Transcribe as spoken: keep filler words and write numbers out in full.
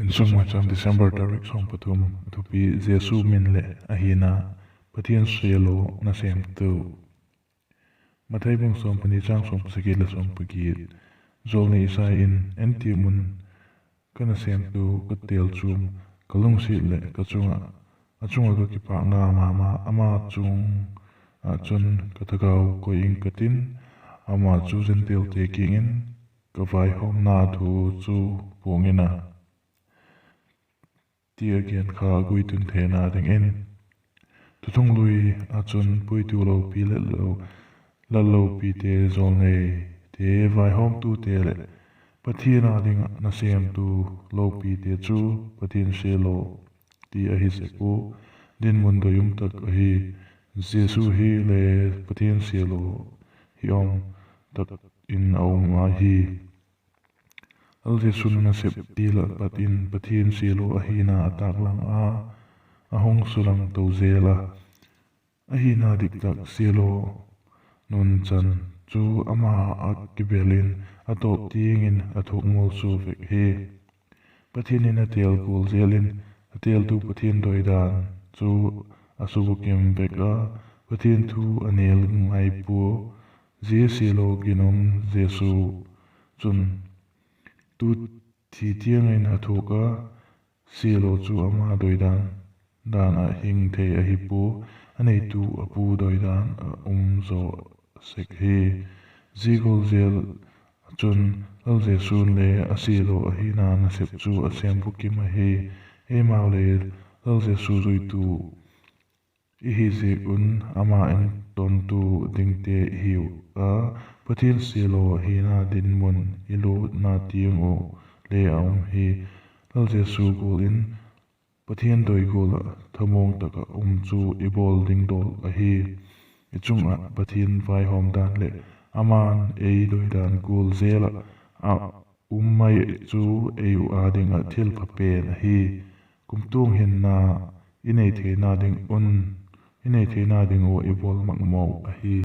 Insung Maicham, December tarik sawm pathum. A thupi: Jesu min leh a hina. Pathian sialaw nasêmtu. Mathai bung sawm pani, chang sawm pasagi leh sawm pagiat. Jawlnei Isai in, En tiam un, ka nasêmtu ka têl chuam, ka lungsiat leh ka chung ah, a chung ah ka kipâkna ma ma, ama chung ah chun ka thagau koi ing ka tin, ama chu Gentilete kiang in ka vaihawmna thu chu puang in a, ti a gen kha guitun theina dingin. Thuthunglui ah chun puitu lopi leh lo, lal lopite, jawlneite, vaihawmtute leh Pathian â ding ah nasêmtu lopite chu Pathian sialaw ti ahi sek ua, dinmun doi um tak ahi. Jesu hile Pathian sialaw hi um tak in a um ahi. Lal Jesu'n a nasep til ah pat in Pathian sialaw ahina a tâklang a, a hung sulang to zel a. Ahina diktak sialaw nunchan chu ama ah kibel in a tawp tiang in a thuak mualsua vek hi. Pathian in a têl gual zel in, a têltu Pathian doidan chu a subukim vek a, Pathian thu a nêl ngai pua. Zia sialaw ginum Jesu chun tu thi tiang in a thuak a, sialaw chu ama doidan dan ah hing thei ahi pua, a neitu a Pu doidan ah um zaw sek hi. Zia gual zel chun Lal Jesu'n le a sialaw ahina nasep chu a sêm bukim ahi. Eimau le Lal Jesu zuitu i hi ziak un ama entontu dingte i hiu a, Pathian sialaw hina dinmun i lutna tiang uh le a um hi. Lal Jesu gual in Pathian doi gual ah thamuang tak ah um chu i bawl ding dawl ahi. I chung ah Pathian vaihawm dan leh ama'n ei doidan gual zel ah a um mai chu ei uh â ding ah thil pha pen ahi. Kumtuang hinna i nei theina ding un, i nei theina ding ua i bawl makmo ahi.